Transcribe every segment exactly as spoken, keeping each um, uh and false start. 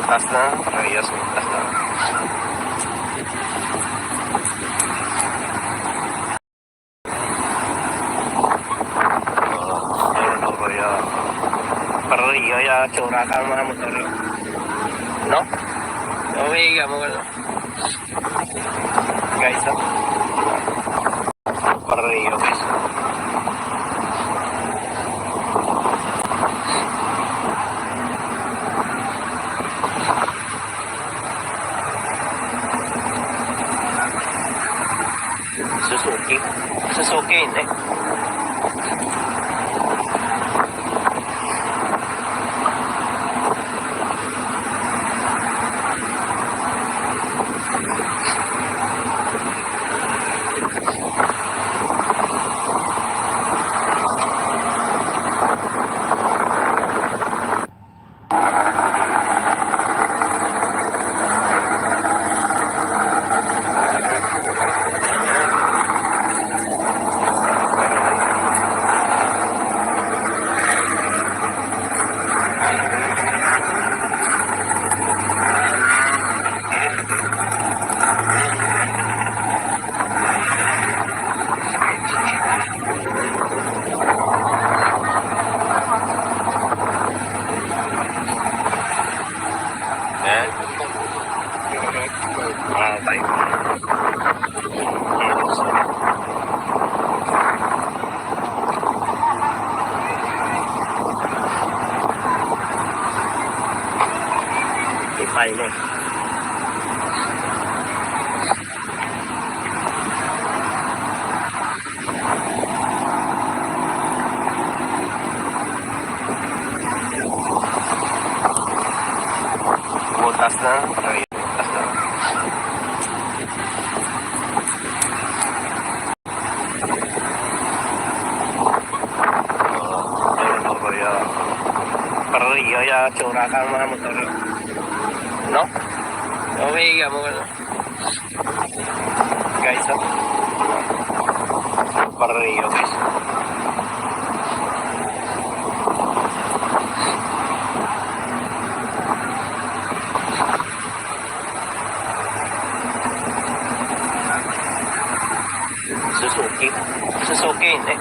Tas na, parehas, tas na. Meron ako ya. Pareho ya, tsura ka ang mga motor. No? Okay, ka mo, ano? Guys, ha? Pareho, guys. Suzuki. Suzuki, hindi. Eh? Ah, tayo. Ipay mo. Butas na. Ay, butas na. Pareho ya, tsura ka ang mga motor. No? Okay, ka mo, ano? Guys, oh. Pareho, guys. Suzuki. Suzuki, hindi.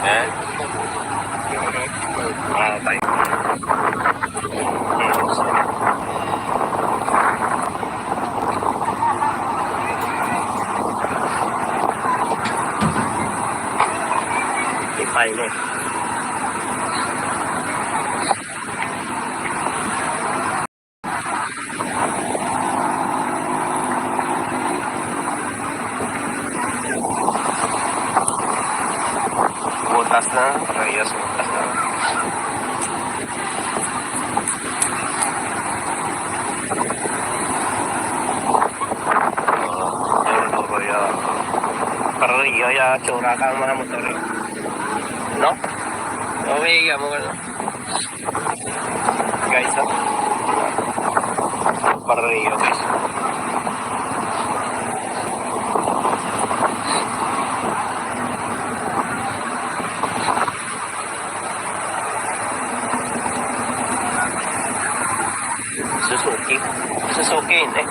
Eh? Ah, tayo. Ipay mo. Butas na, parehas butas na. Pareho ya, tsura ka ang mga motor. No? Okay, ka mo, ano? Guys, oh. Pareho, guys. Suzuki. Suzuki, hindi.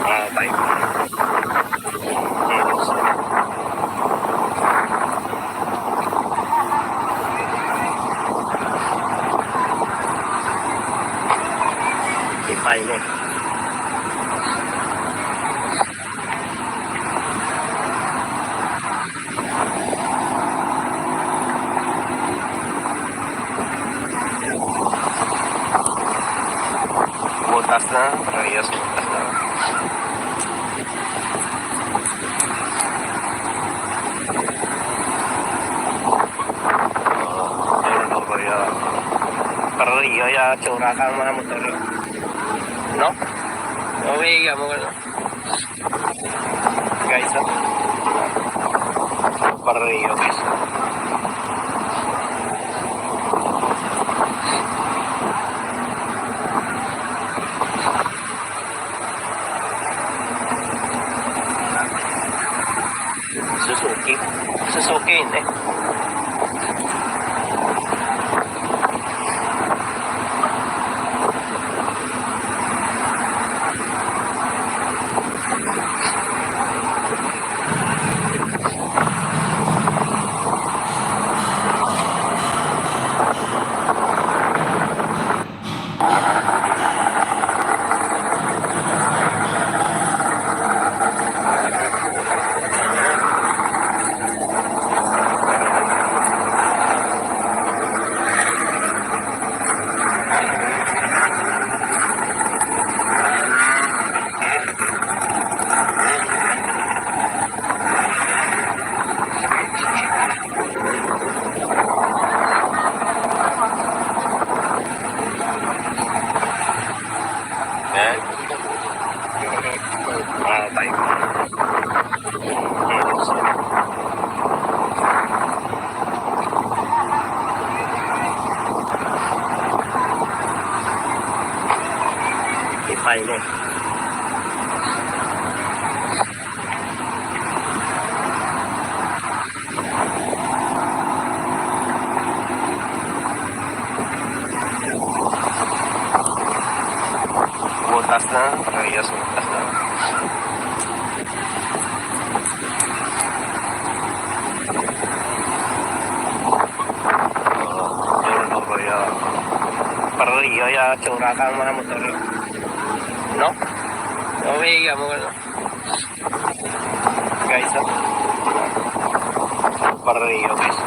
Ah, bike. Ipay mo. Butas na, parehas butas na. Oo, meron ako ya. Parehas ya, tsura ka ang mga motor. No? Okay, ya mo, ano? Guys, oh. Parehas, guys. Suzuki. Suzuki, eh. Eh? Ah, bike. Ipay mo. Butas na, parehas butas na. Oo, meron ako ya. Parehas ya, tsura ka ang mga motor. No? Okay, ya mo, ano? Guys, oh. Parehas, guys.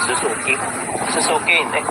Suzuki. Suzuki, eh.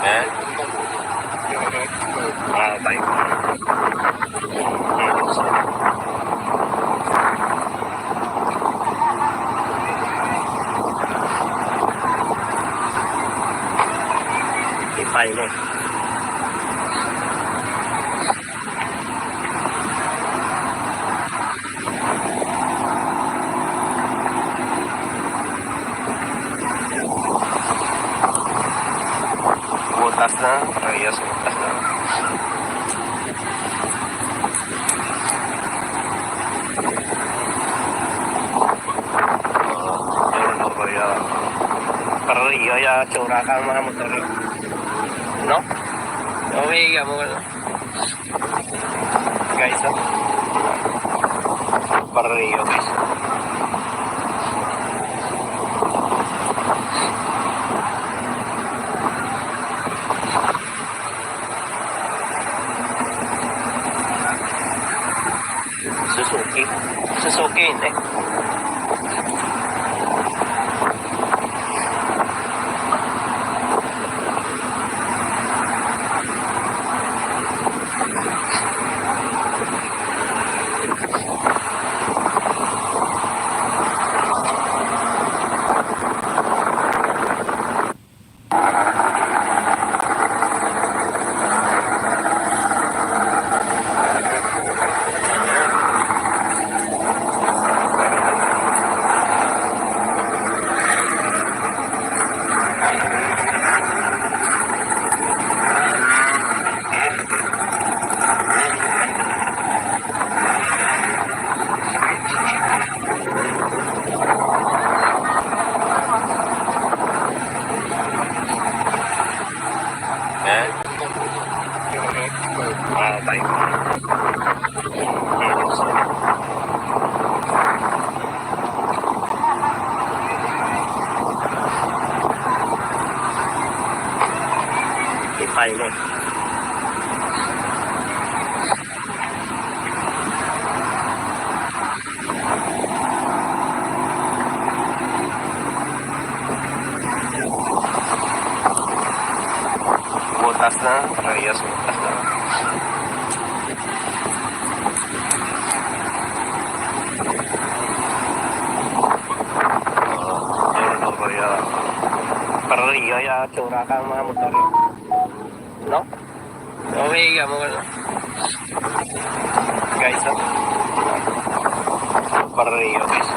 Eh? Ah, bike. Ipay mo. Butas na, parehas butas na. Oo, meron ako ya. Parehas ya, tsura ka ang mga motor. No? Okay, ya mo, ano? Guys, oh. Parehas, guys. Susukin, eh. Eh? Ah, tayo. Ipay mo. Butas na, parehas butas na. Oh, yun, ano ba yan? Parehas ya, tsura ka ang mga motor, no? Okay, kamo, ano? Guys, oh. Parehas, guys.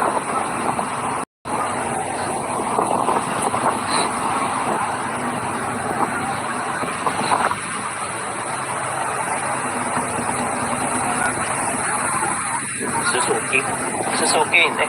Suzuki. Suzuki, hindi.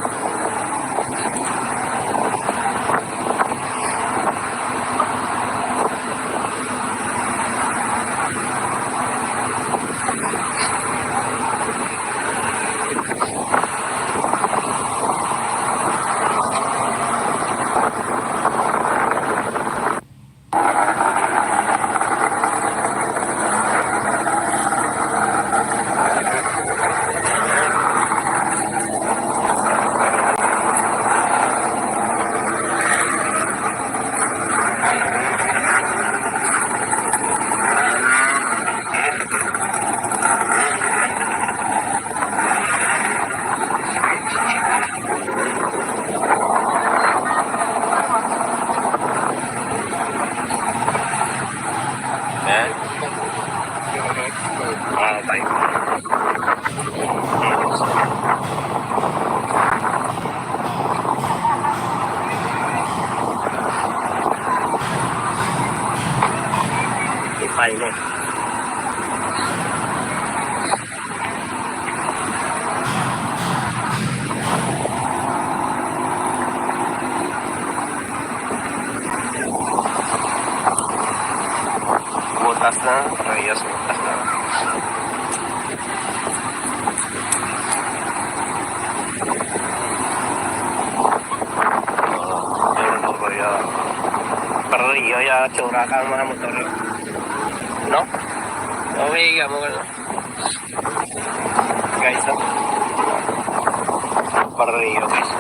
Eh? Ah, tayo. Ipay mo. Butas na, parehas butas na. Oo, yun, ano ba yan? Parehas ya, tsura ka ang mga motor, no? Okay, kamo, ano? Guys, oh. Parehas, guys.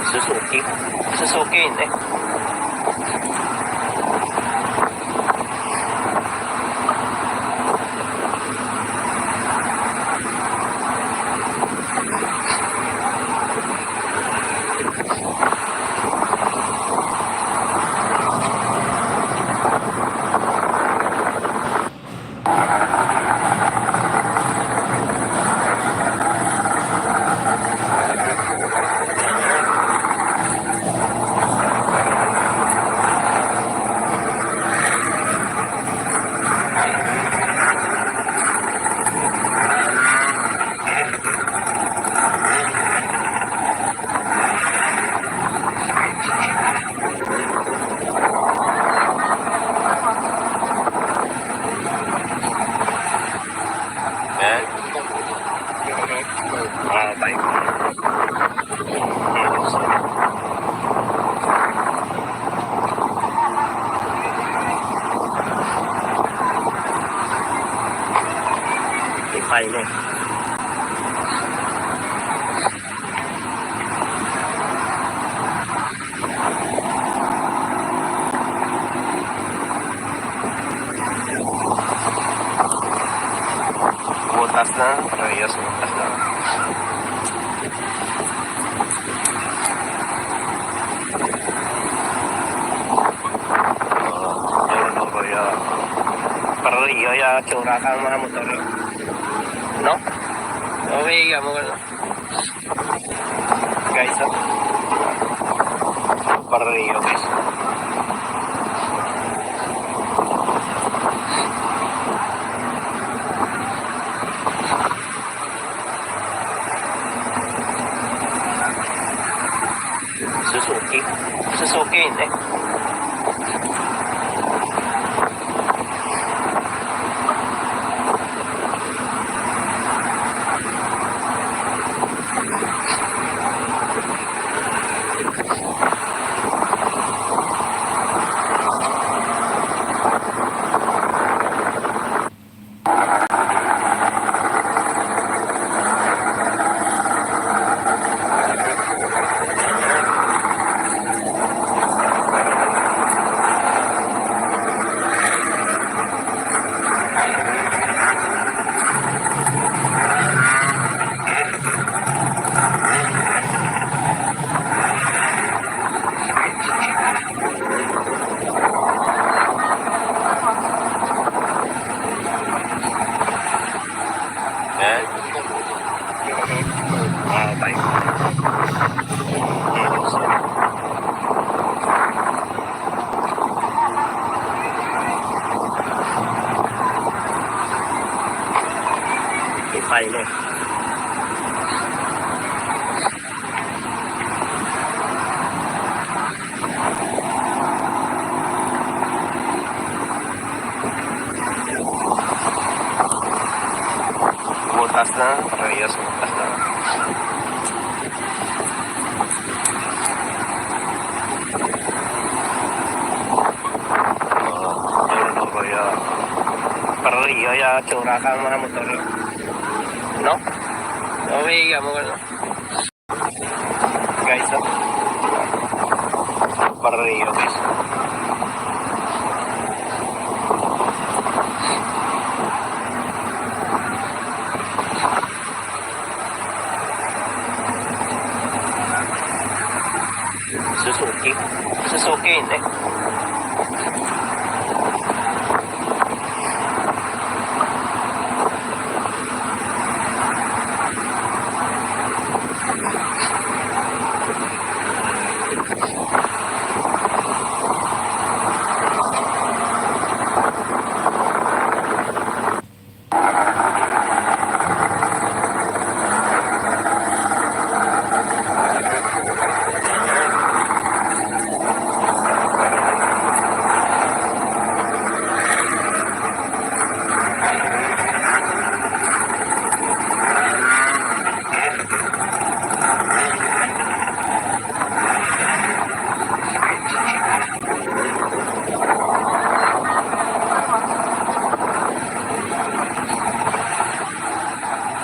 Suzuki. Suzuki, hindi. Eh? Ah, tayo. Ay, no. Butas na, parehas butas na. Oo, yun, okay, ah. Parehas, ah, tsura ka ang mga motor. No? Okay, amo, ano? Guys, oh. Parehas, guys. Suzuki. Suzuki, hindi. Eh? Ah, bye. Ipay mo. Butas na, parehas butas na. Oo, yun, okay, ah. Parehas, ah, tsura ka ang mga motor. No? Okay, amo, ano? Guys, oh. Parehas, guys. Suzuki. Suzuki, hindi.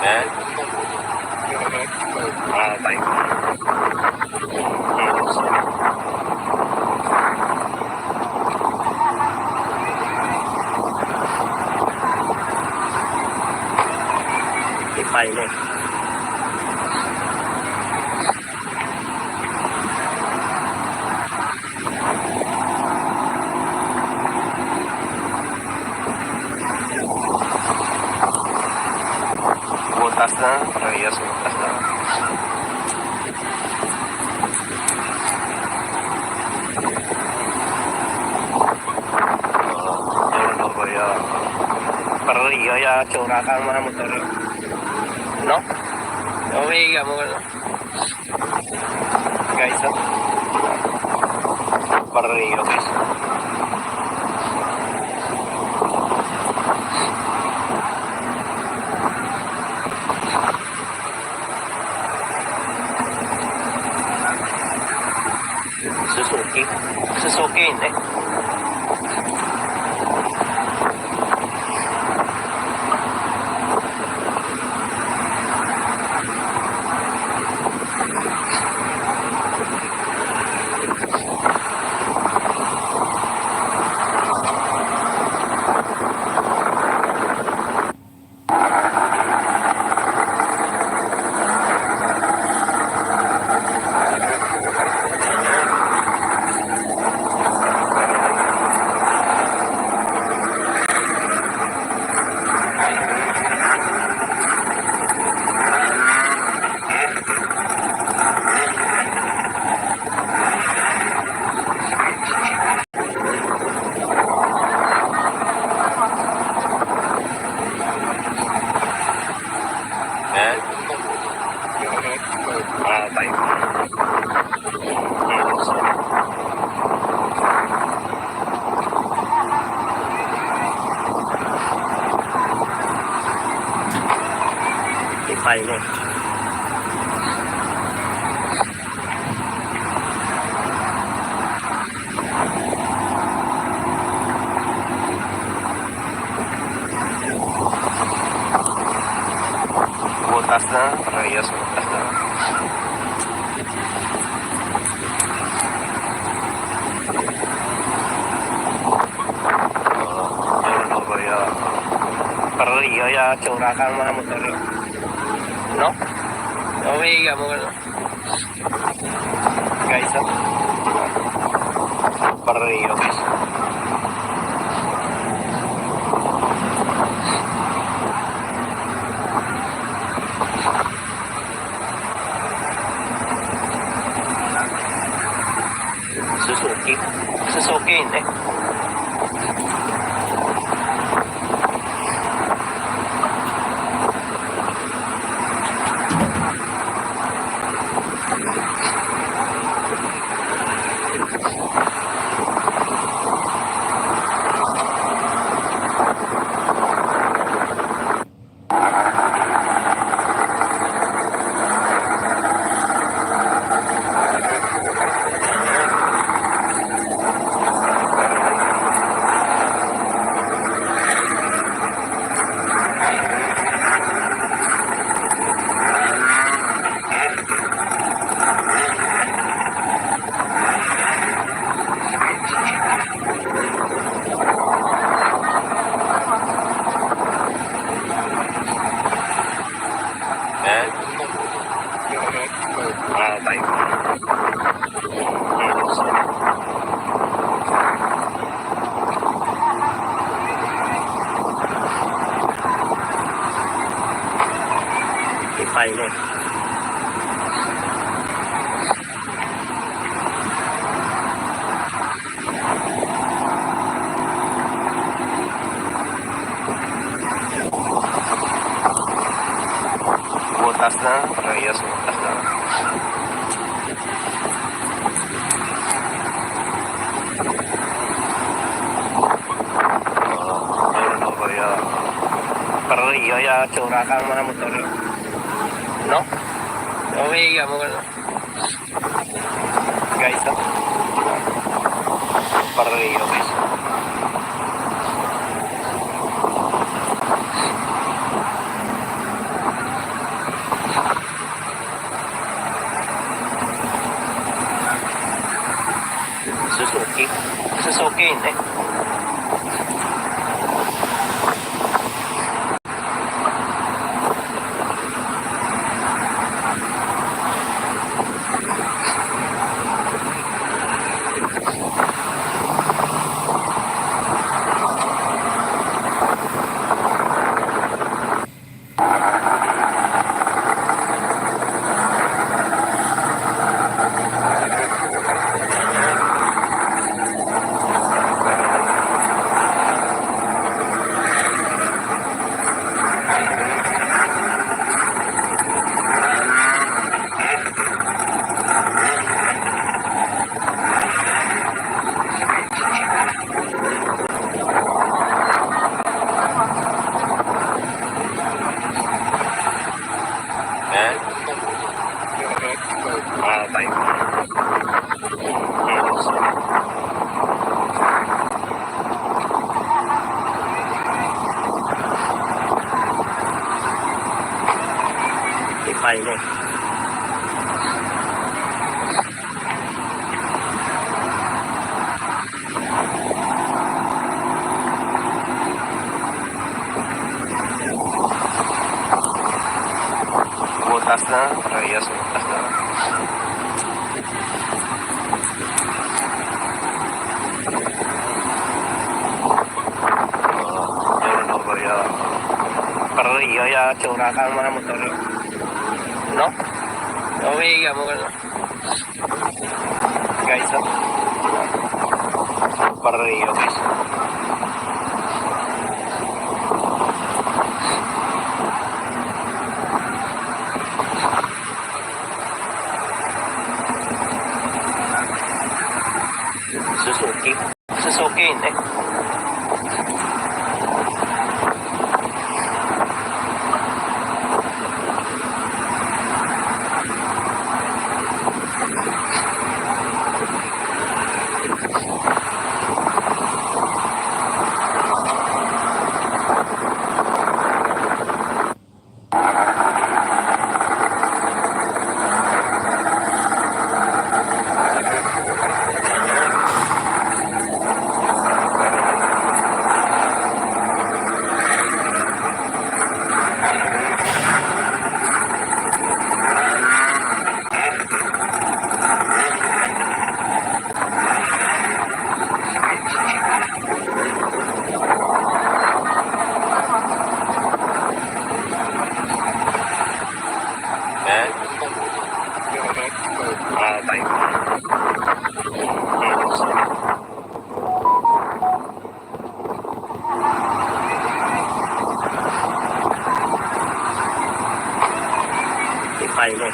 Eh? Ah, bye. Ipay mo. Butas na, parehas butas na. Oo, yun, okay, ah. Parehas, ah, tsura ka ang mga motor. No? Okay, amo, ano? Guys, oh. Parehas, guys. Suzuki. Suzuki, hindi. Final. Butas na, parehas butas na. Oo, yun, okay, ah. Parehas, ah, tsura ka ang mga motor, eh. No? Okay, ka mo, ano? Guys, oh. Parehas. Suzuki. Suzuki, hindi. Eh? Ah, tayo. Ipay mo. Butas na, parehas butas na. Oo, yun, okay, ah. Parehas, ah, tsura ka ang mga motor, eh. No? Okay, ka mo, ano? Guys, oh. Parehas, guys. Suzuki. Suzuki, hindi. Eh? Ah, tayo. Ipay mo. Butas na, parehas butas na. Oo, yun, okay, ah. Parehas, ah, tsura ka ang mga motor, eh. No? Okay, ka mo, ano? Guys, oh. Parehas, guys. Suzuki. Suzuki, hindi. Pailo.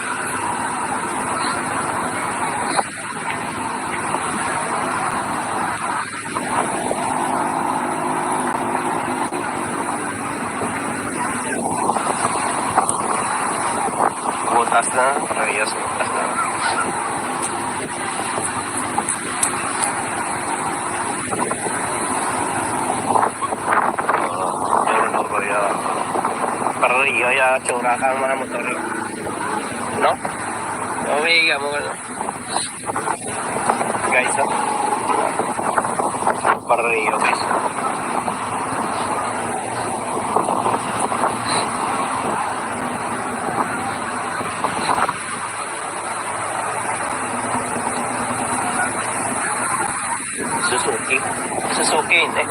Butas na, Reyes, butas na. Pero no, kuya. Pero iya, ya, tsura ka ang mga motor. No? Okay, ya, mo, ano? Guys, oh. Pero iya, guys. Suzuki. Suzuki, hindi.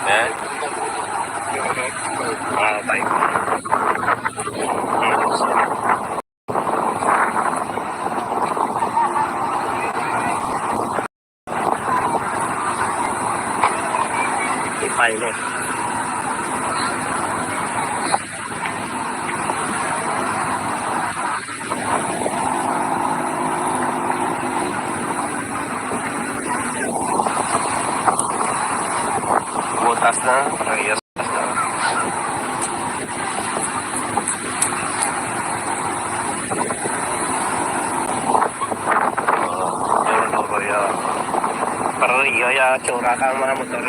Eh? Ah, okay. Ipay, no? Butas na, Reyes. Pero iya, ya, tsura ka ang mga motor.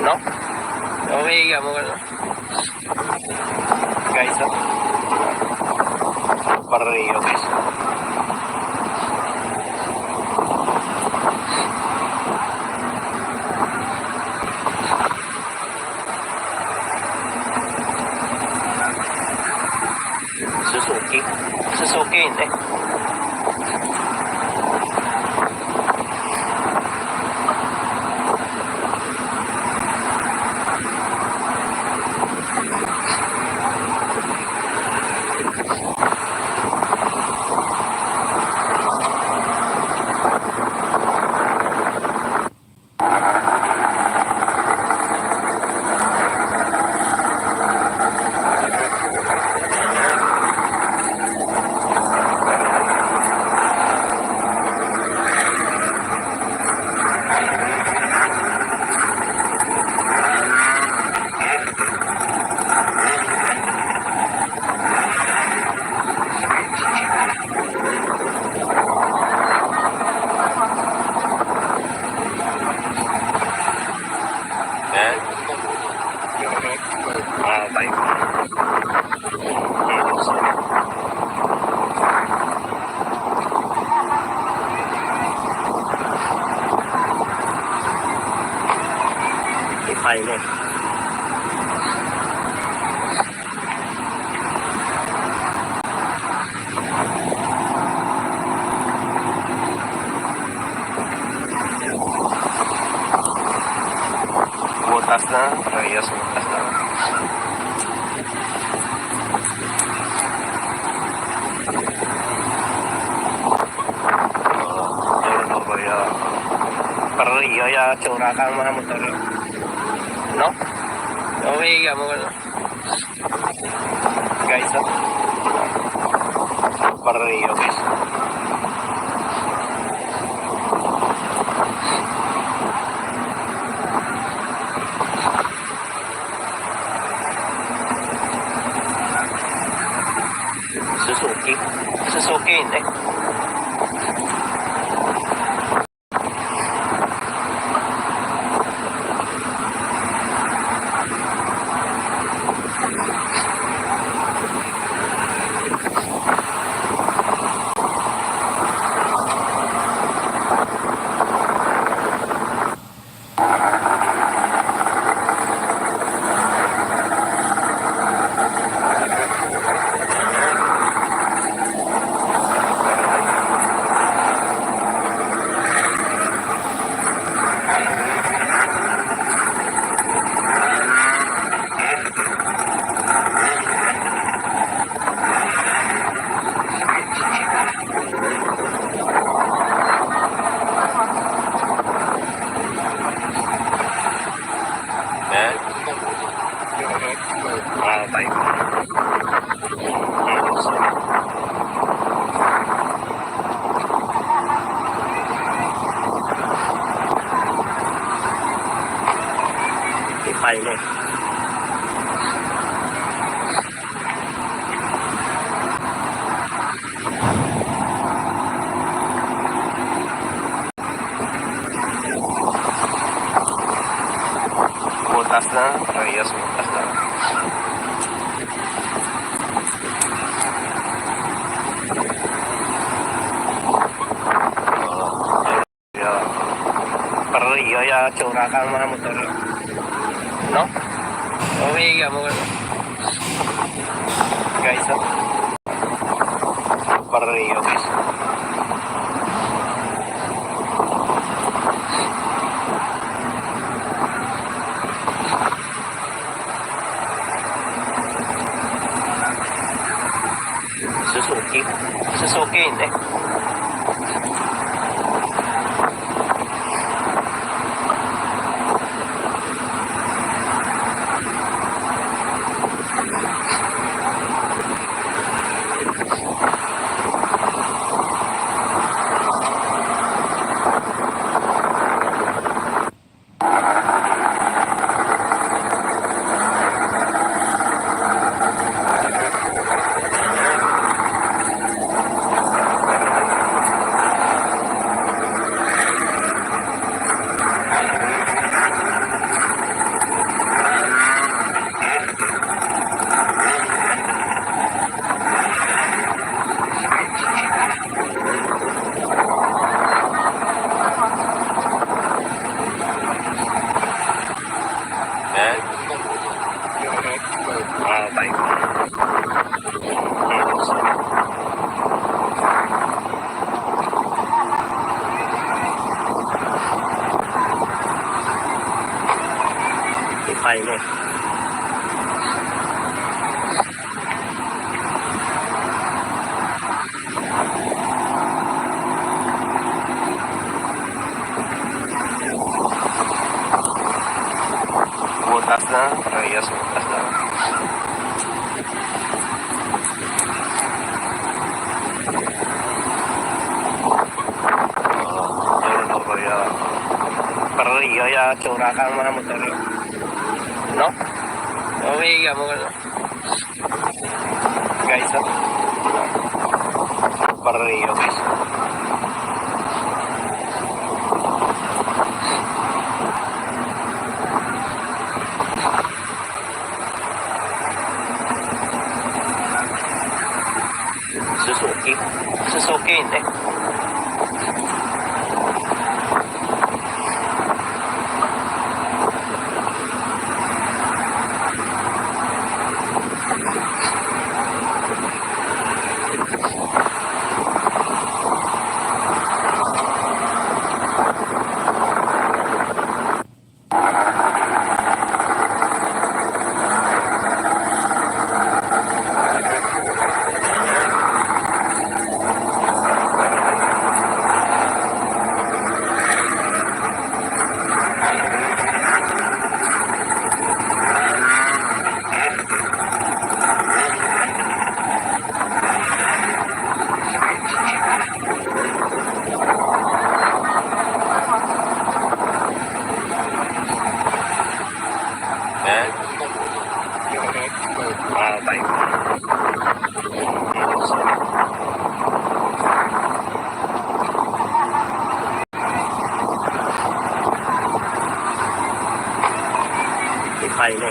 No? Okay, ya, mo, ano? Guys, oh. Pero iya, guys. Suzuki. Suzuki, hindi. Eh? Ah, okay. Ipay, no? Butas na, Reyes, butas na. Pero iya, ya, tsura ka ang mga motor. No? Okay, ya, mo, ano? Guys, oh. Pero iya, guys. Suzuki. Suzuki, hindi. Ipay mo. Butas na. Oh, yes, butas na. Oh. Yeah. Pareho ya tsura ka ang mga motor. No? Okay, ya mo. Guys, oh. Pareho, guys. Suzuki. Suzuki, hindi. Eh? Ah, okay. Ipay mo. Butas na. Ah, yes, butas na. Ah, yun, ano ba yan? Pareho ya tsura ka ang mga motor. No? Okay, ya mo, ano? Guys, oh. Pareho, guys. Suzuki. Suzuki, hindi. Eh? Ah, okay. Ipay mo.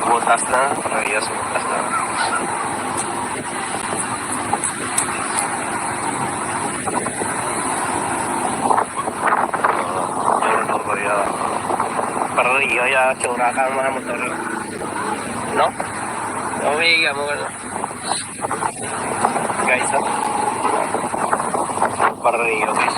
Butas na. Ah, yes, butas na. Ah, yun, ano ba yan? Pareho ya tsura ka ang mga motor. No? Okay, ya mo, ano? Guys, oh. Pareho, guys.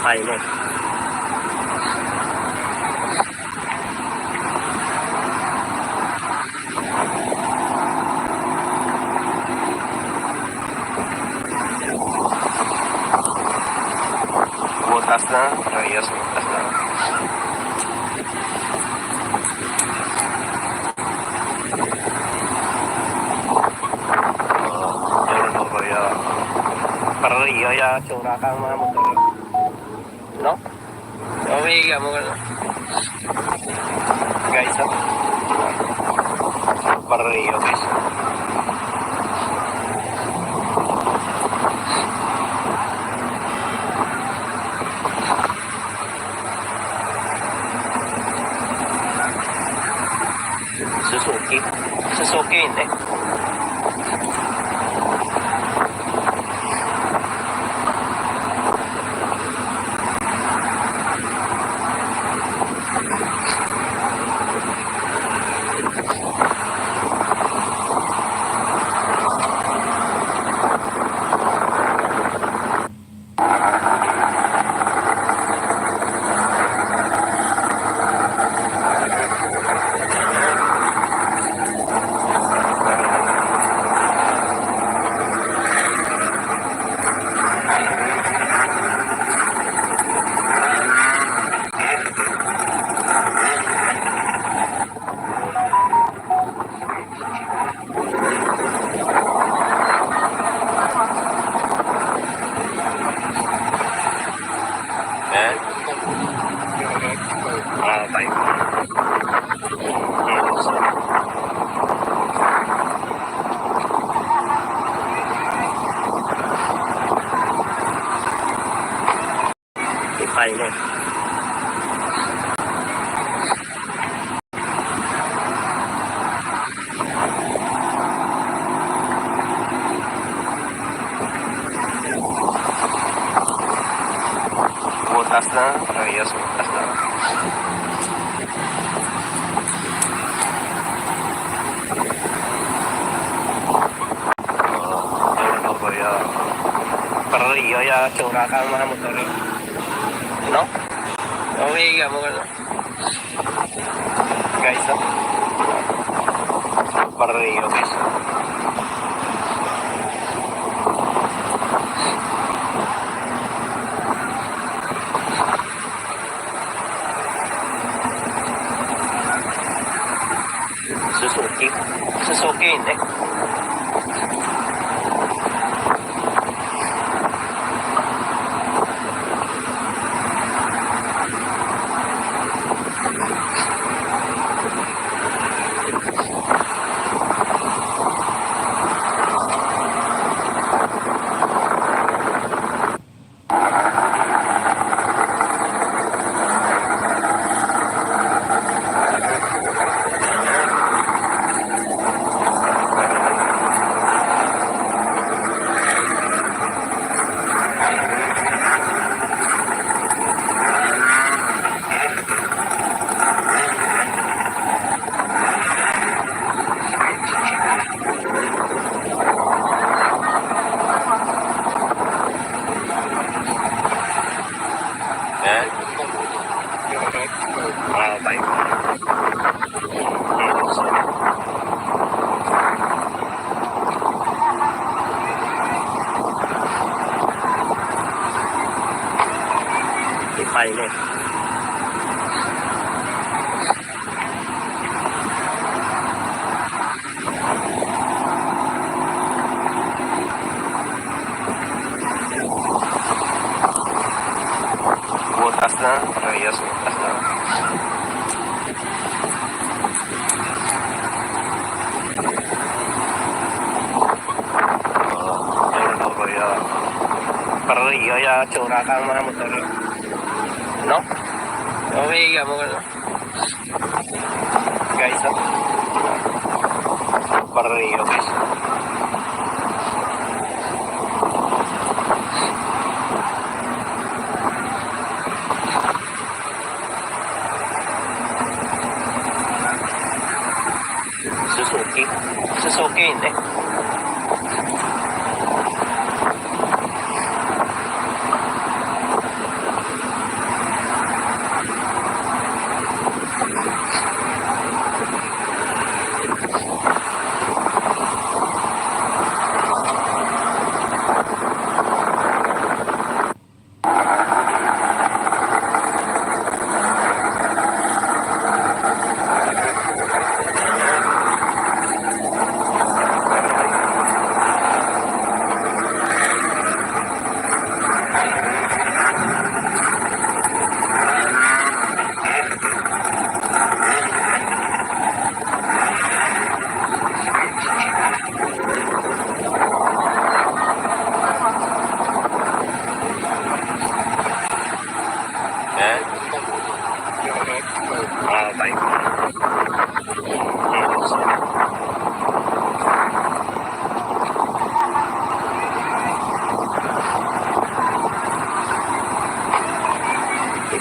Ay, no. Butas na. Reyes, butas na. Para Reyes, ya, tsura ka ang mga motor. No? Okay, ka mo, ano? Guys, oh. Para Reyes, guys. Suzuki. Suzuki, hindi. Eh? Ah, tayo. Ipay mo. Butas na. Reyes, butas na. Para Reyes, ya, tsura ka ang mga motor, eh. No? Okay, ka mo, ano? Guys, oh. Para Reyes, guys. Suzuki. Suzuki, hindi. Eh? Ah, tayo. Ipay mo. Butas na. Reyes, butas na. Para Reyes, ya, tsura ka ang mga motor. No? Okay, ka mo, ano? Guys, oh. Para Reyes, guys. Suzuki. Suzuki, hindi.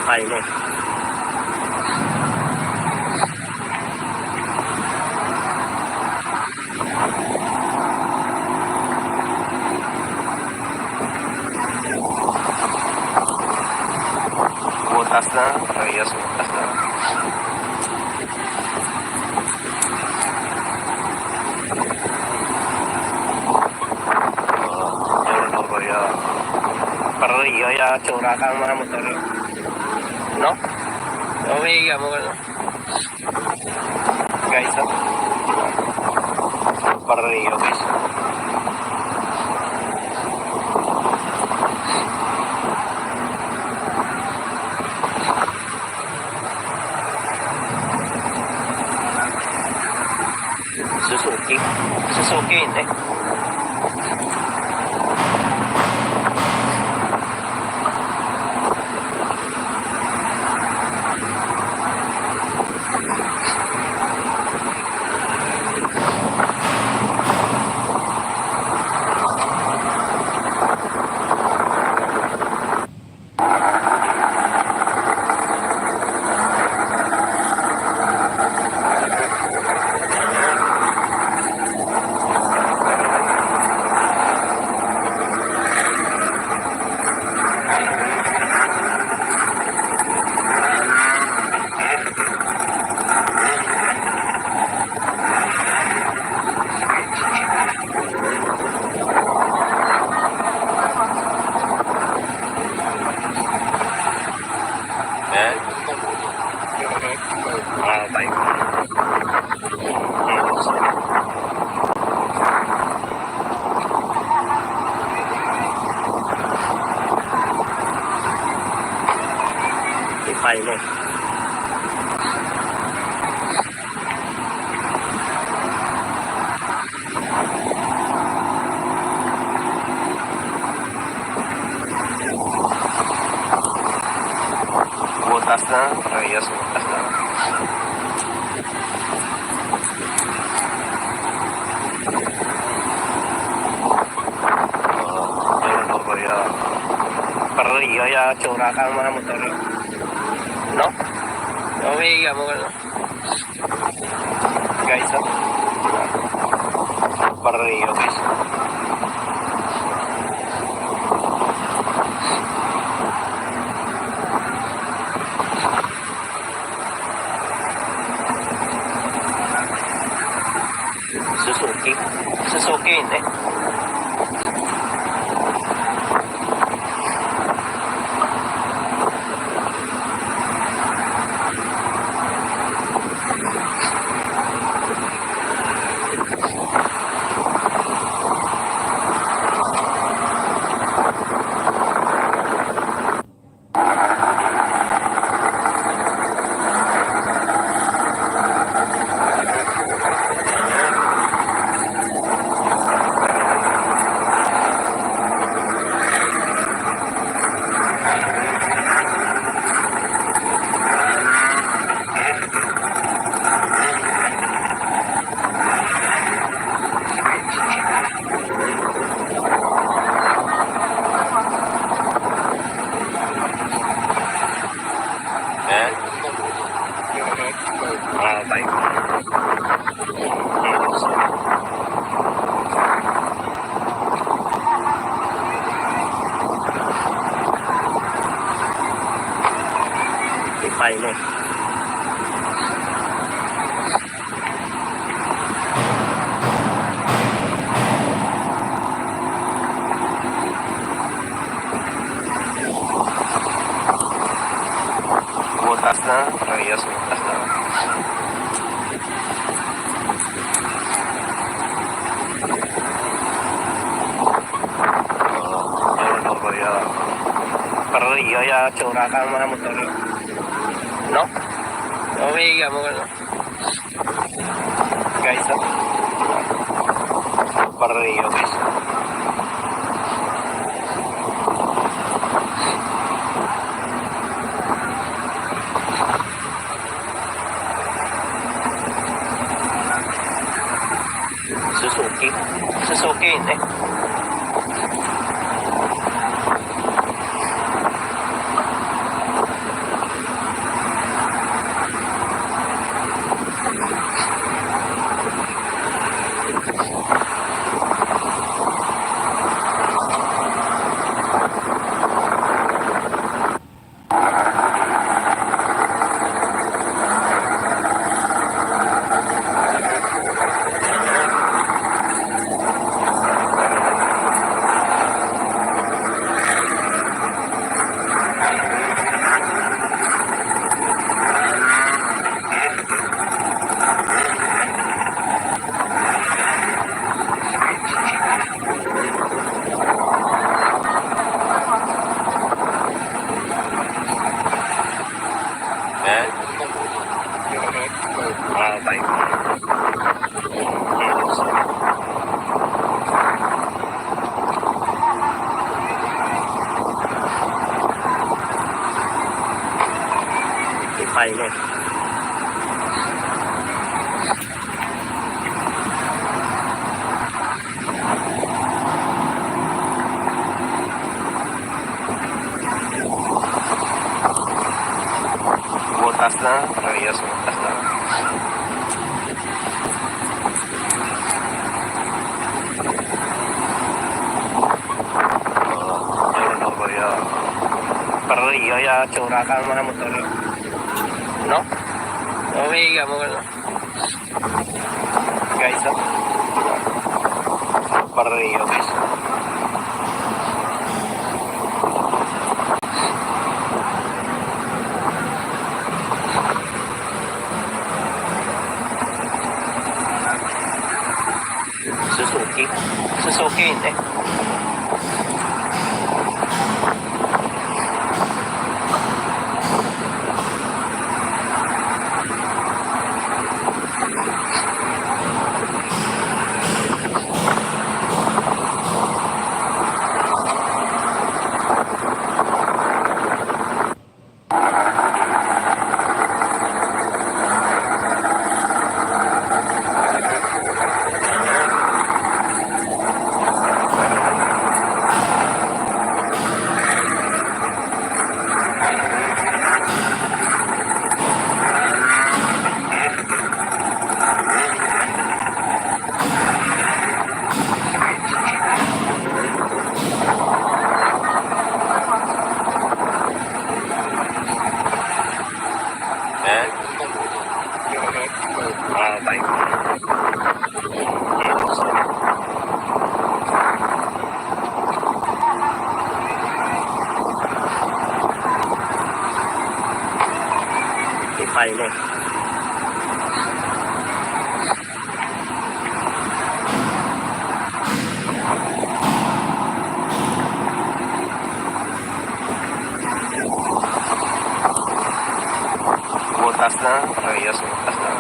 Ay, no. Butas na. Ay, yes, butas na. Para iya, ya, tsura ka ang mga motor. No? Okay, ya, mo, ano? Guys, oh. Para iyo, guys. Suzuki. Suzuki, hindi. Eh? Ah, bye. Ipay mo. Butas na. Ay, yes, butas na. Para iya, ya, tsura ka ang mga motor. No? Okay, ya, mo, ano? Guys, oh. Para iyo, guys. Suzuki. Suzuki, hindi. Eh? Ah, bye. Ipay mo. Butas na. Ay, yes, butas na. Para iya, ya, tsura ka ang mga motor. No? Okay, ya, mo, ano? Guys, oh. Para iyo, guys. Suzuki. Suzuki, hindi. Pilot. Butas na. Reyes, butas na. Pero no, kuya. Pero iyo, ya, tsura ka ang mga motor. No? Okay, ka mo, ano? Guys, oh. Pero iyo, guys. Suzuki. Suzuki, hindi. Eh? Ah, bye. Ipay mo. Butas na. Reyes, butas na.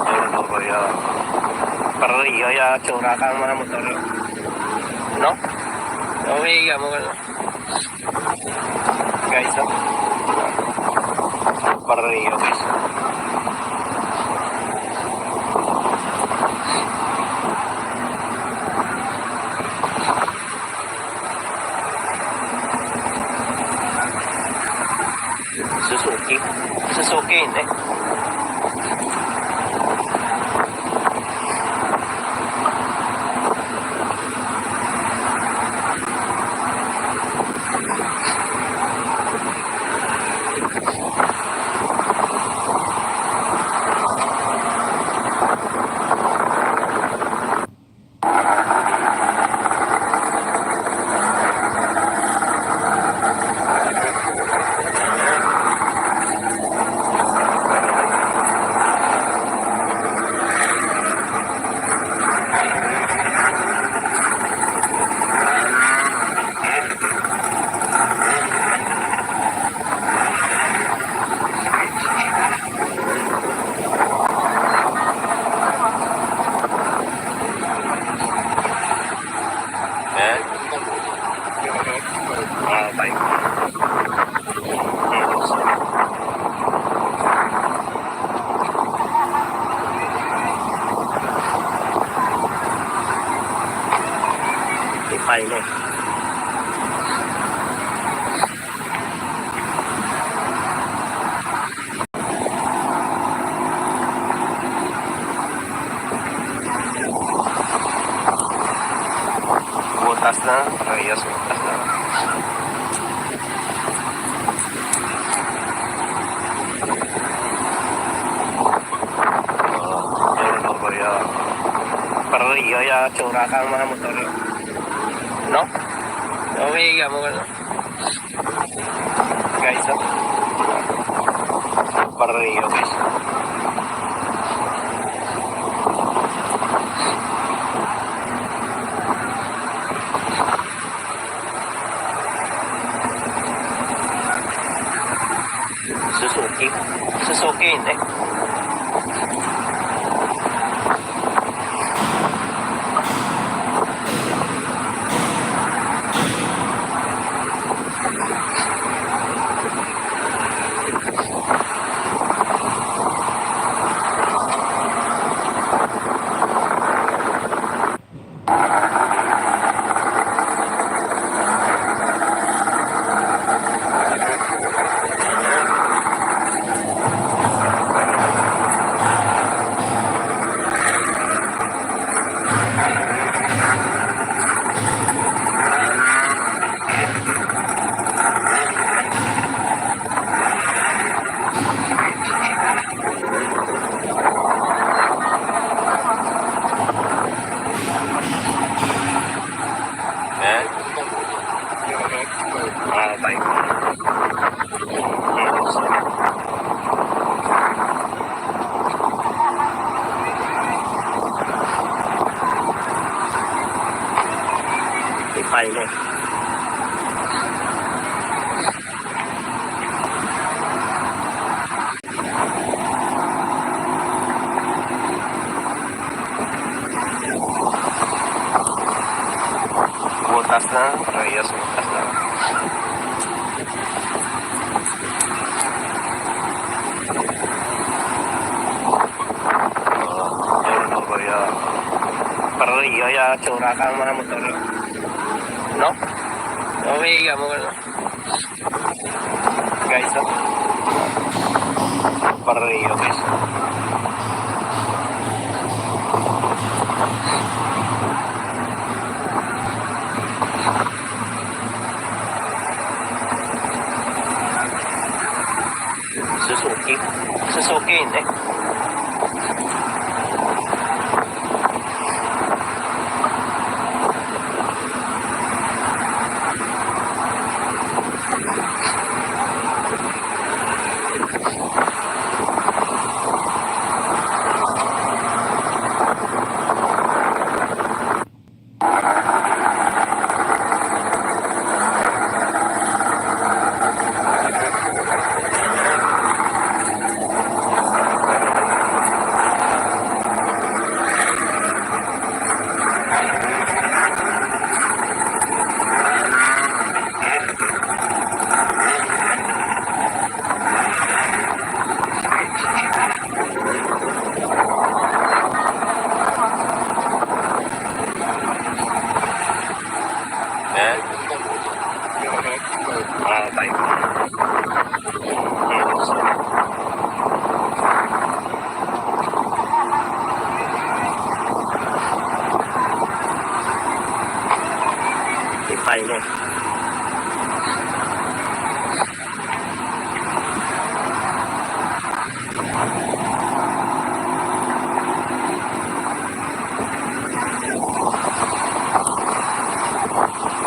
Pero no, kuya. Pero iyo, ya, tsura ka ang mga motor. No? Okay, ka mo, ano? Guys, oh. Pero iyo, guys. Suzuki. Suzuki, hindi. Eh? Ah, bye. Ipay mo. Butas na. Reyes, butas na. Pero no, kuya. Pero iyo, ya, tsura ka ang mga motor. No? Okay, ka mo, ano? Guys, oh. Pero iyo, guys. Suzuki. Suzuki, hindi. Ay, no. Butas na, Reyes, butas na. Oh, yun, no, kuya. Para Reyes, ya, tsura ka ang mga motor. No? Okay, ya, mo, ano? Guys, oh. Pareho, guys. Suzuki. Suzuki, hindi. Eh? Ah, tayo. Ipay mo.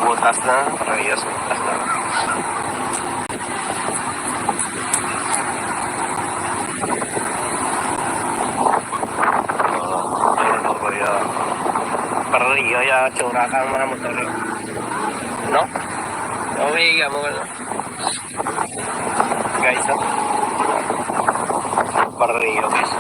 Butas na, Reyes, butas na. Oh, yun, no, kuya. Para Reyes, ya, tsura ka ang mga motor. No? Okay, ya, mo, ano? Guys, oh. Pareho, guys.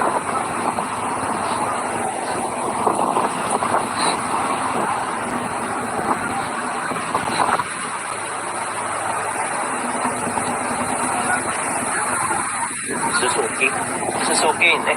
Suzuki. Suzuki, hindi.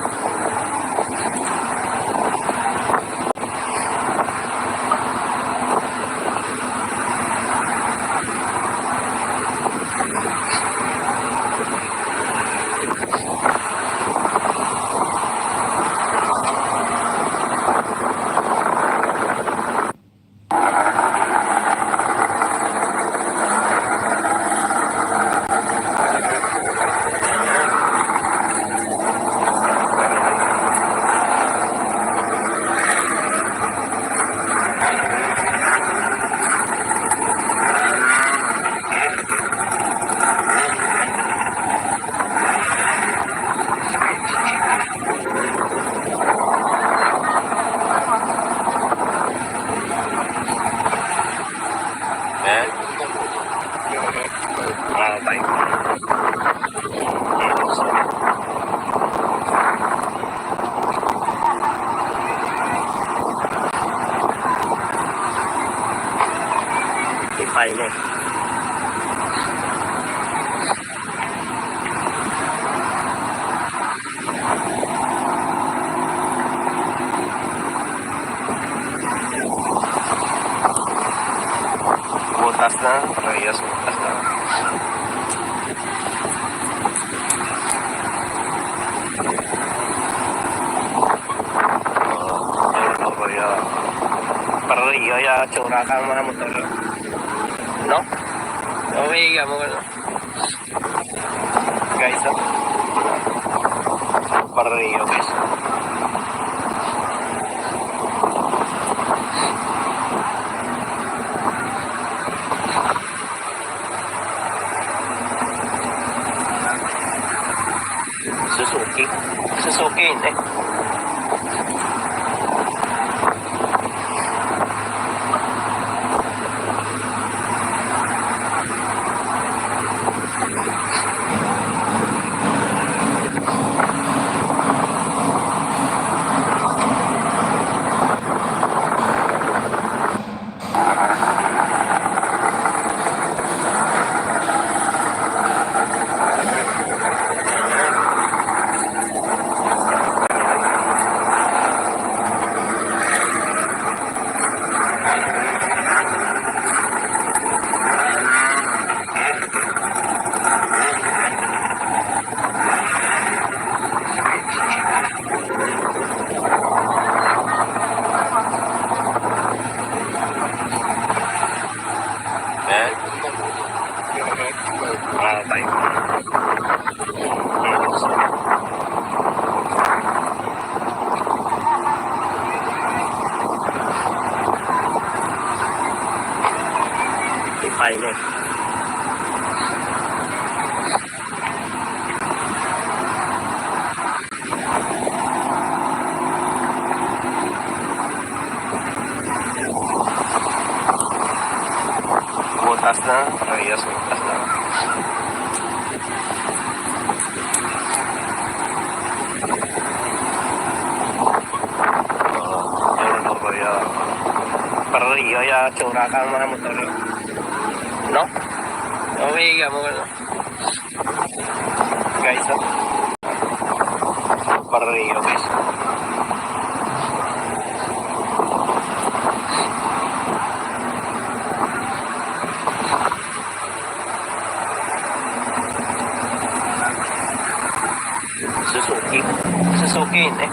Eh? Ah, tayo. Ipay mo. Butas na, Reyes, butas na. Oh, yun, no, kuya. Para Reyes, ya, tsura ka ang mga motor. No? Okay, ya, mo, ano? Guys, oh. Pareho, guys. Suzuki. Suzuki, hindi. Ay, no. Butas na. Ay, yes, butas na. Oo, yun ang kuya. Parang iya, iya, tsura ka ang mga motor. No? Okay, ka mo, ano? Guys, oh. Parang iya, guys. Suzuki. Suzuki, eh.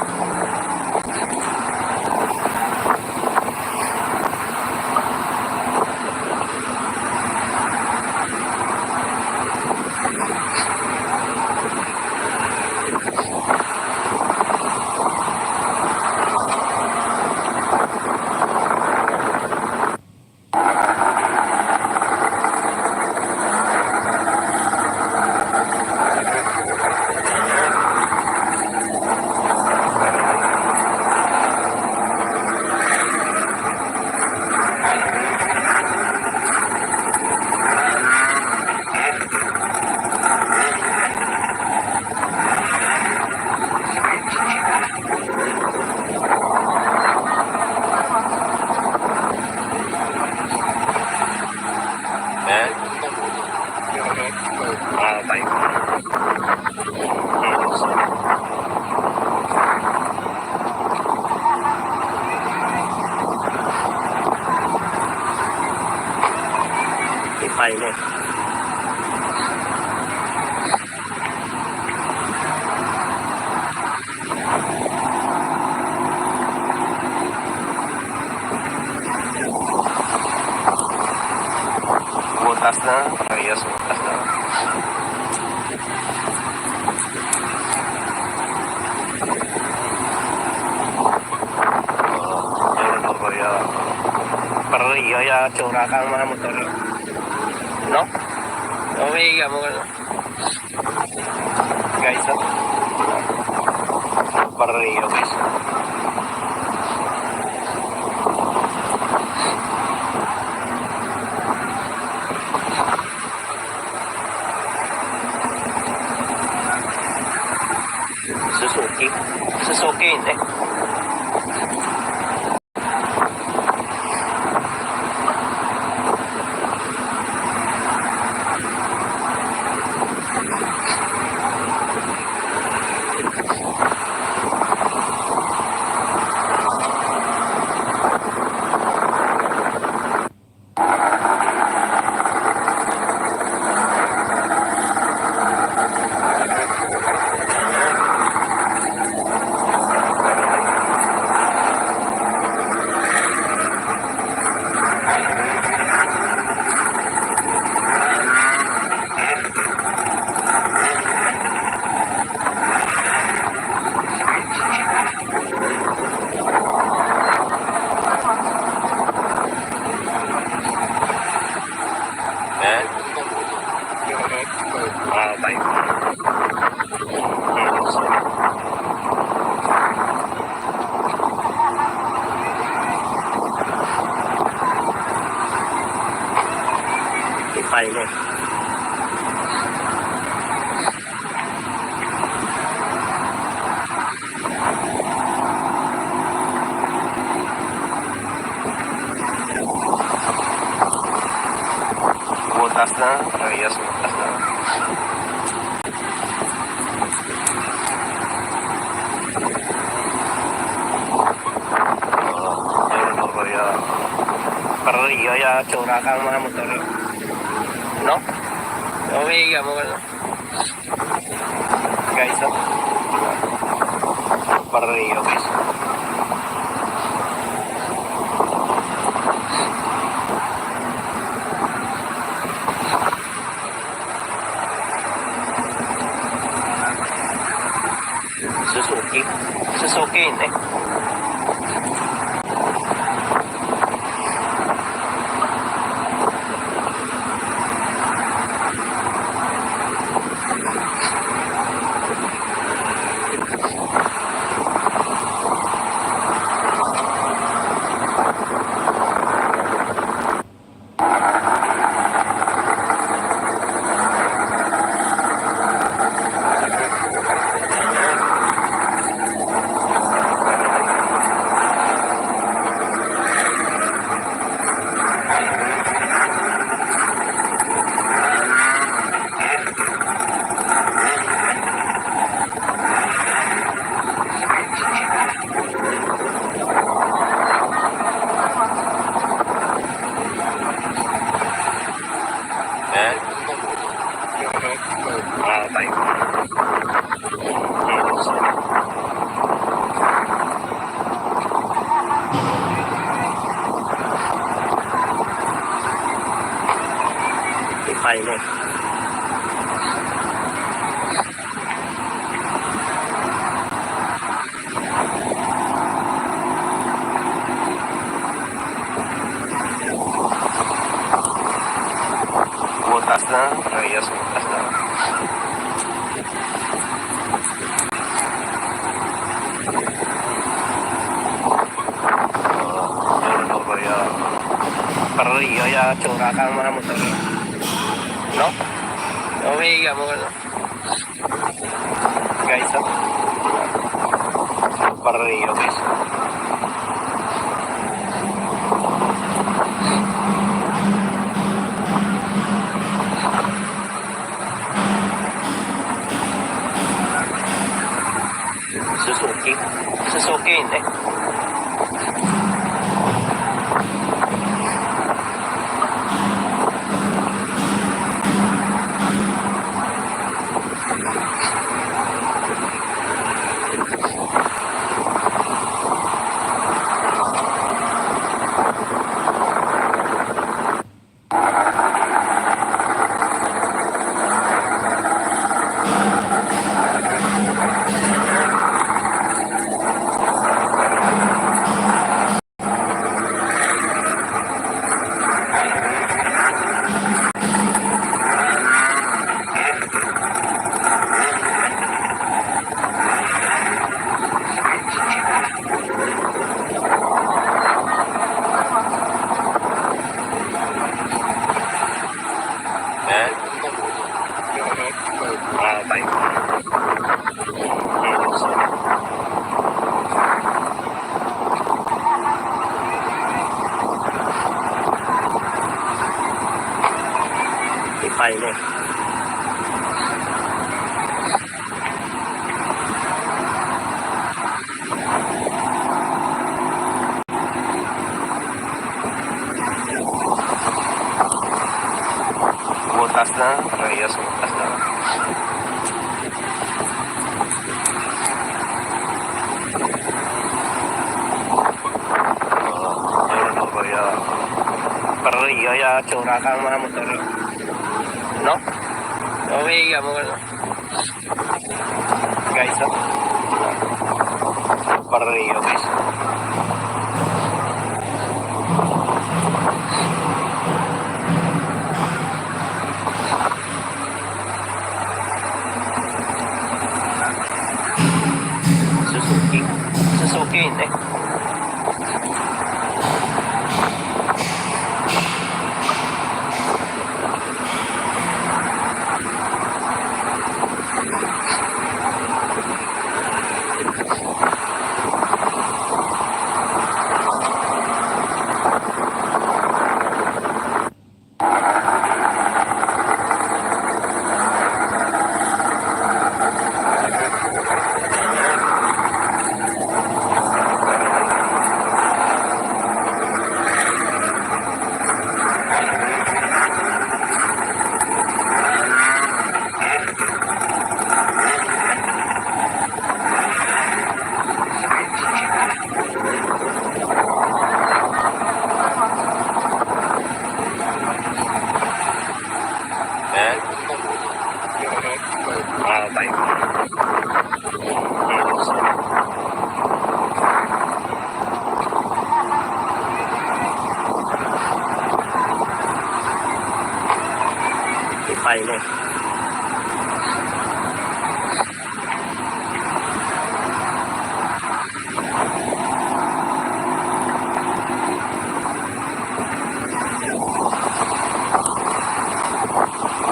Eh? Ah, okay. Ipay mo. Butas na. Ay, yes, butas na. Oo, yun ang kuya. Parang iya, iya, tsura ka ang mga motor. No? Okay, ka mo, ano? Guys, oh. Barrio, guys. Suzuki. Suzuki, hindi. Eh? Ah, okay. Ipay mo. Butas na. Oh, yes, butas na. Oo, yun ang kuya. Parang iya, iya, tsura ka ang mga motor. No? Okay, ka mo, ano? Guys, oh. Barrio, guys. Suzuki. Suzuki, hindi. Ay, no. Butas na. Ay, yes, butas na. Para iya, ya, tsura ka ang mga motor. No? Okay, ya, mo, ano? Guys, oh. Para iyo, guys. Suzuki. Suzuki, eh. Eh? Ah, bye. Ipay mo. Butas na. Ay, yes, butas na. Oh, yun, ano ba yan? Para iya, ya, tsura ka ang mga motor. No? Okay, ya, mo, ano? Guys, oh. Para iyo, guys. Suzuki. Suzuki, eh. Eh? Ah, bye. Ipay mo.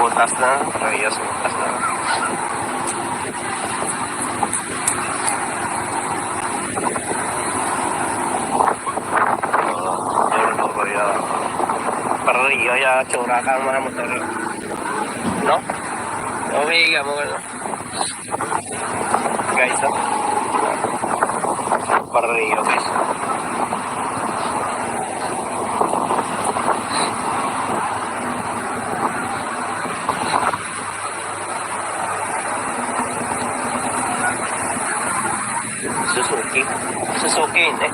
Butas na. Ay, yes, butas na. Oh, yun, ano ba yan? Para iya, ya, tsura ka ang mga motor. No? Okay, ya, mo, ano? Guys, oh. Para iyo, guys. Suzuki. Suzuki, eh.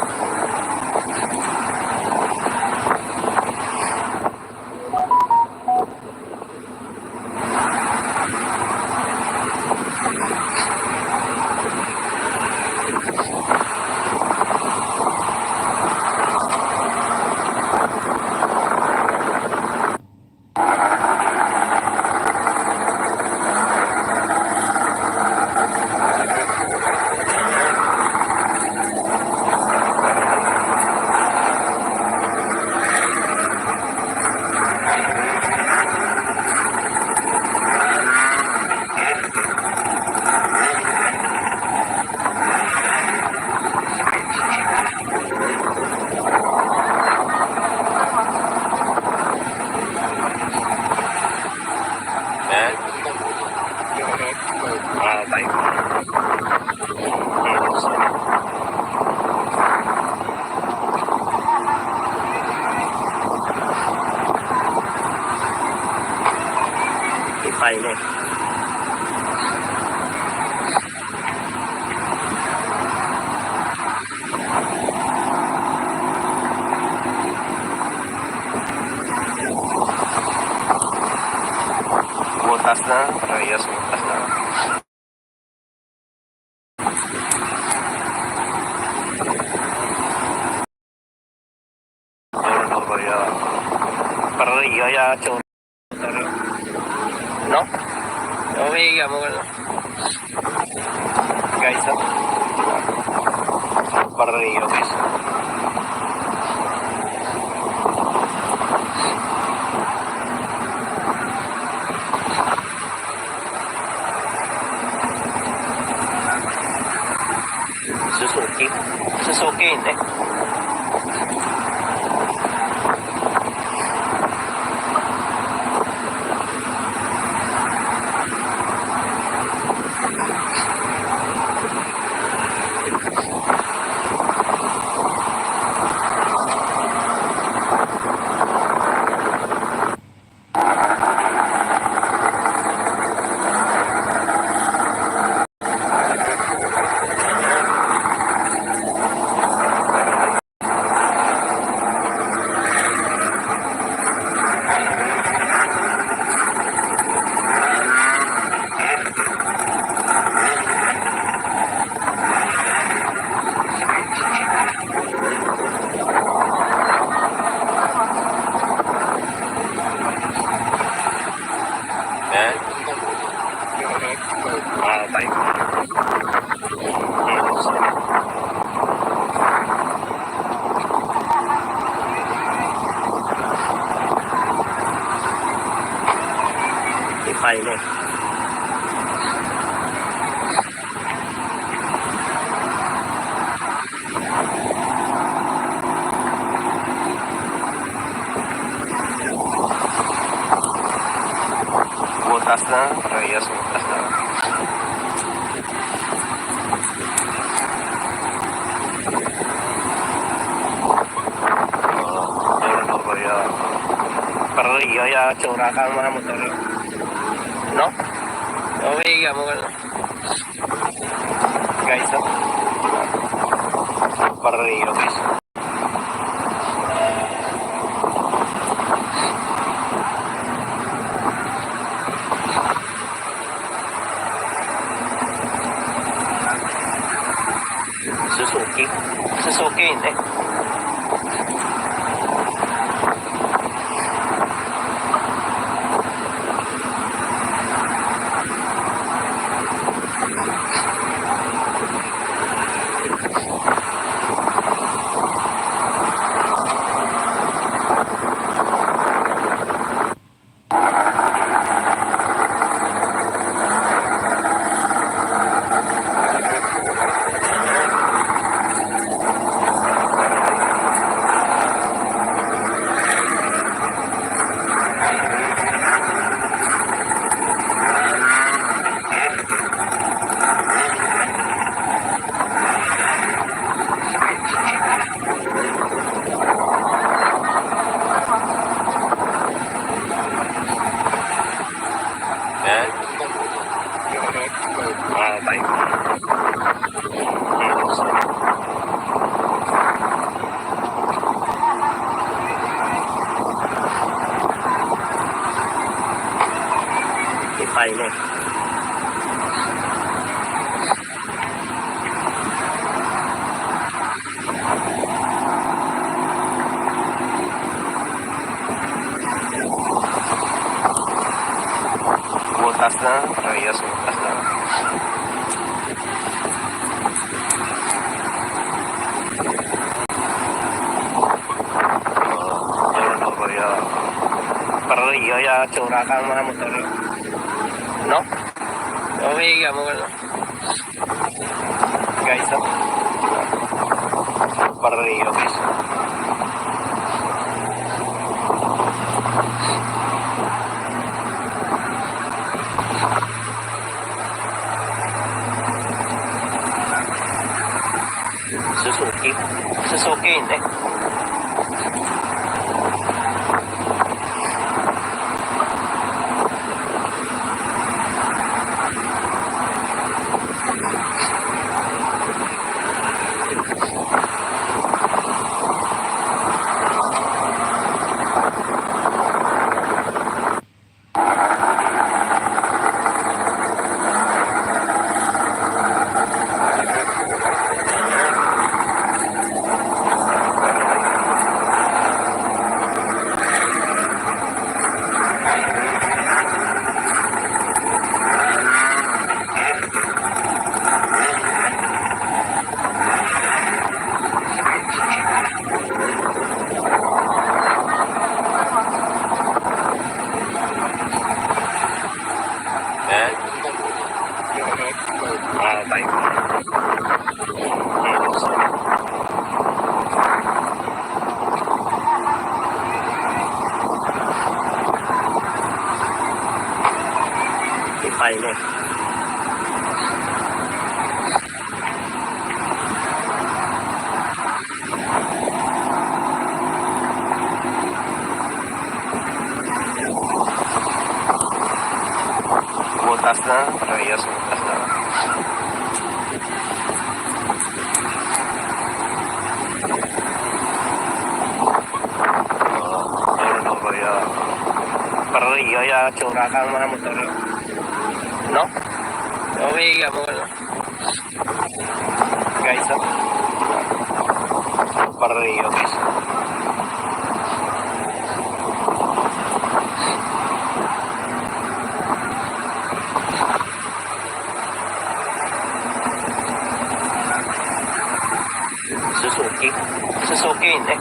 Ay, no. Butas na. Reyes, butas na. Para ya, ya, chon. No? Okay, ya mo. Guys, oh. Para ya, guys. Suzuki. Suzuki, hindi. Eh? Ah, tayo. Ipay mo. Butas na. Reyes, butas na. Oo, yun ang kuya. Para iya, ya, tsura ka ang mga motor. No? Okay, ya, mo. Guys, oh. Para iyo, guys. Suzuki. Suzuki, hindi. Eh? Ah, tayo. Ipay mo. Butas na. Reyes, butas na. Oo, yun ang kuya. Para iya, ya, tsura ka ang mga motor. No? Okay, ya, mo. Guys, oh. Para iyo, guys. Suzuki. Suzuki, hindi. Ay, no. Butas na, parehas, butas na. Oo, meron ako ya. Parehas ya, tsura ka ang mga motor. No? Okay, ya, mga, no? Guys, oh. Parehas, guys. Suzuki. Suzuki, eh.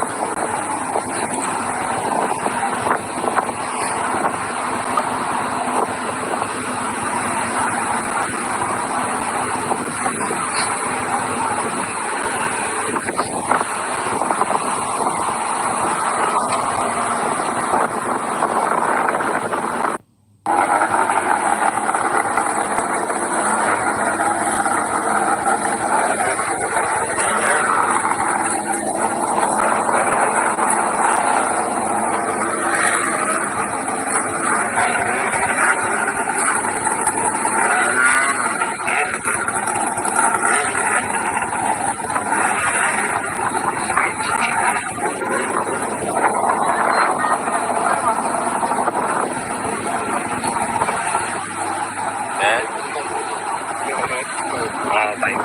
Eh? Ah, time.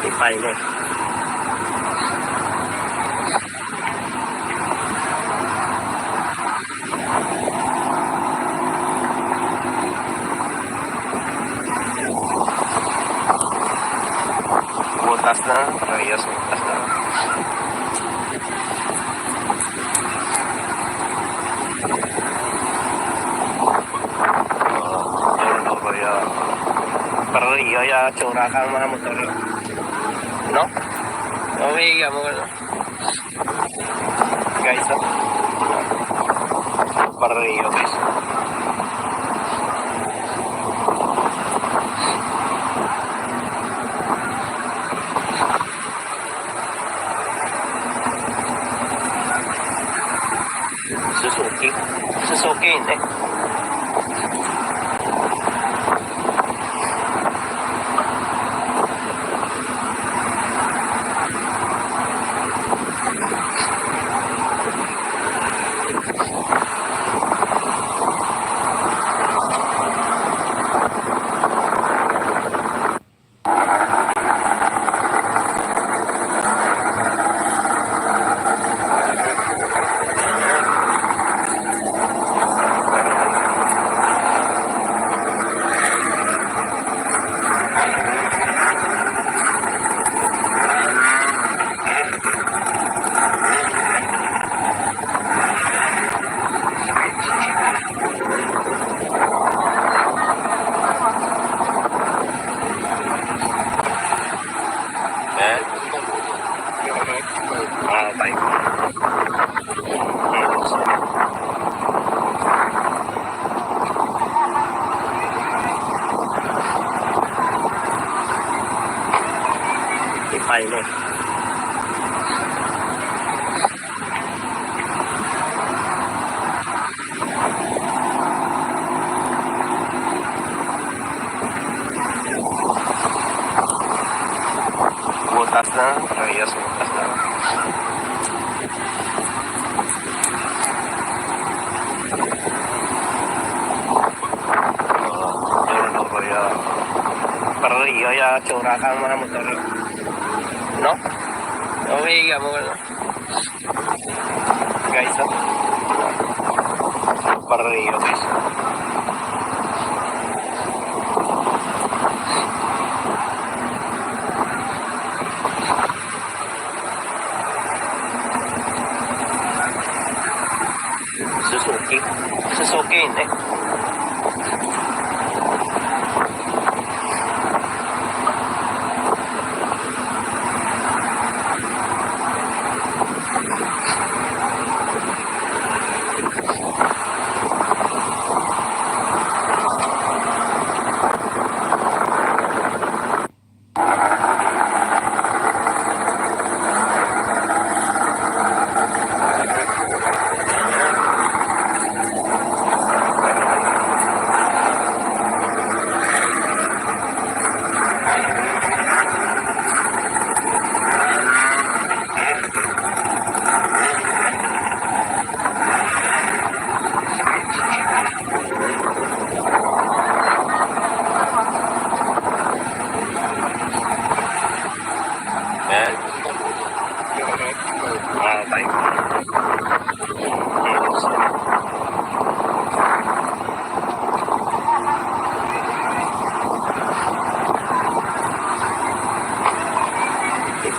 Ipay mo. Butas na, parehas, butas na. Oo, meron ako ya. Parehas ya, tsura ka ang mga motor. No? Okay, ya, mga, no? Guys, oh. Parehas, guys. Suzuki. Suzuki, eh. Eh? Ah, bye. Ipay mo. Butas na, parehas, butas na. Oo, meron ako ya. Parehas ya, tsura ka ang mga motor. No? Okay, ya, mga, no? Guys, oh. Parehas, guys. Suzuki. Suzuki, eh.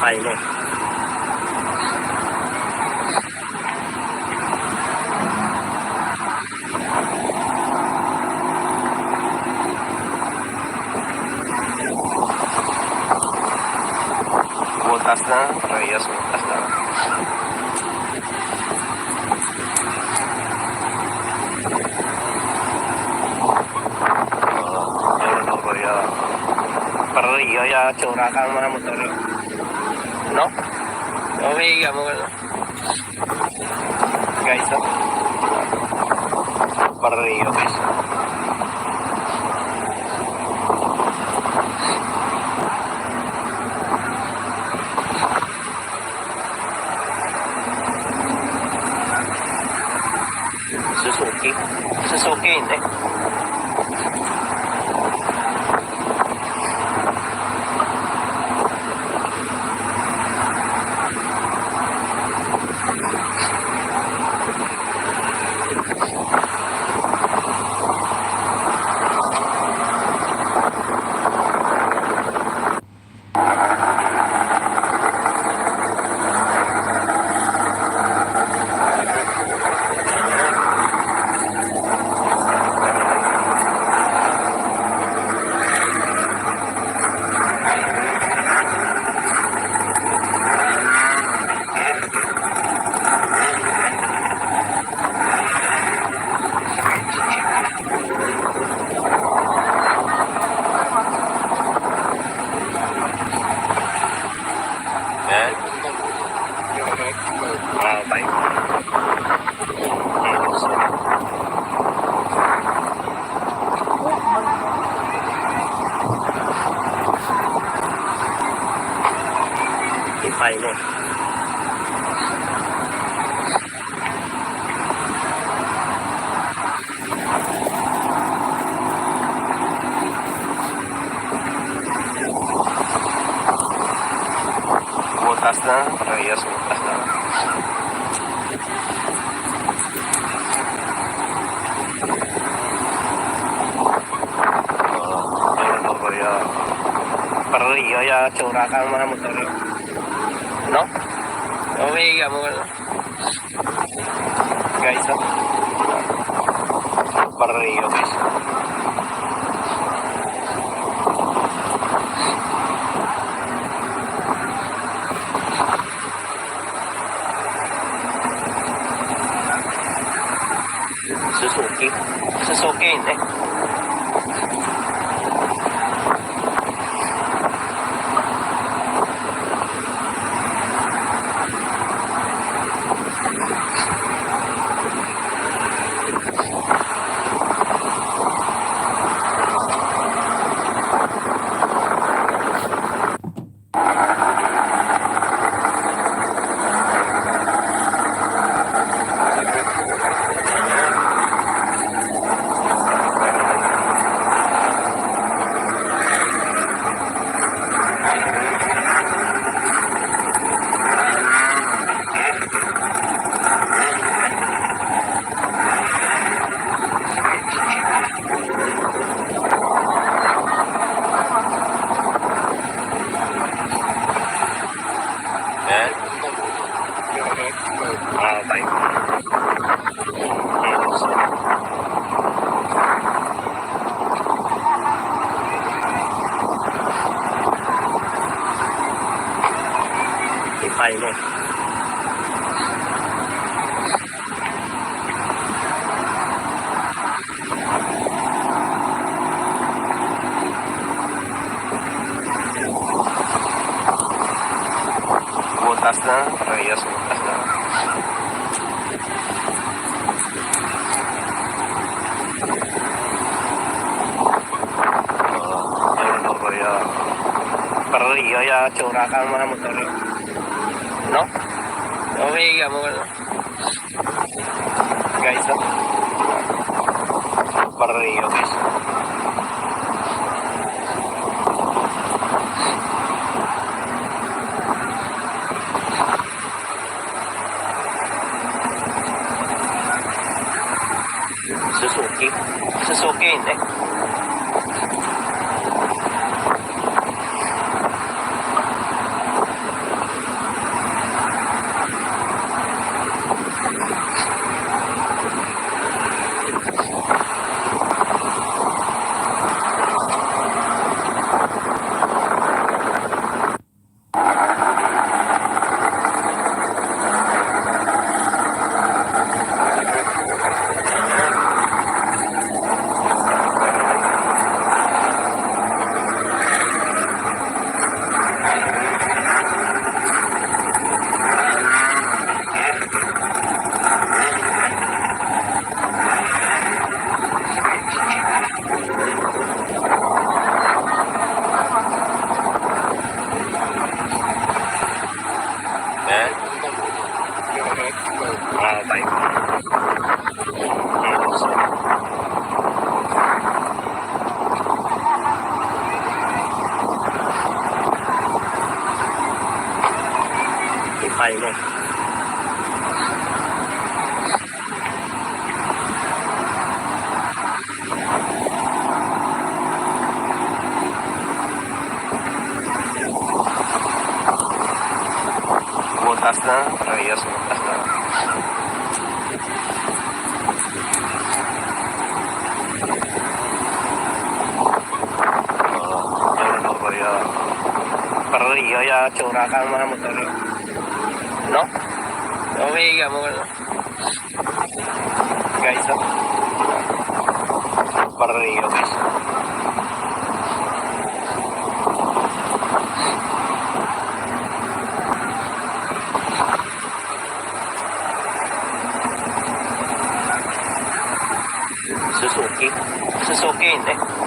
Ay, no. Butas na, Reyes, butas na. Oo, yun, no, kuya. Para Reyes, ya, tsura ka ang mga motor, eh. No? Okay, ya, mga, guys, no? Para Reyes, guys. Suzuki. Suzuki, hindi. Eh? Ah, bye. Ipay mo. Butas na, Reyes, butas na. Oo, yun, no, kuya. Para Reyes, ya, tsura ka ang mga motor, eh. No? Okay, ya, mga, guys, oh. Para Reyes, guys. Suzuki. Suzuki, hindi. Eh? Ah, bye. Ipay mo. Butas na, Reyes, butas na. Oo, yun, no, kuya. Para Reyes, ya, tsura ka ang mga motor, eh. No? Okay, ya, mga, guys, oh. Para Reyes, guys. Suzuki. Suzuki, hindi. Taas na, parehas mo, taas na. Oo, yun ang mga kuya. Parehas ya tsura ka ang mga motor, no? Okay, kamo, ano? Guys, oh. Parehas, guys. Suzuki. Suzuki, hindi.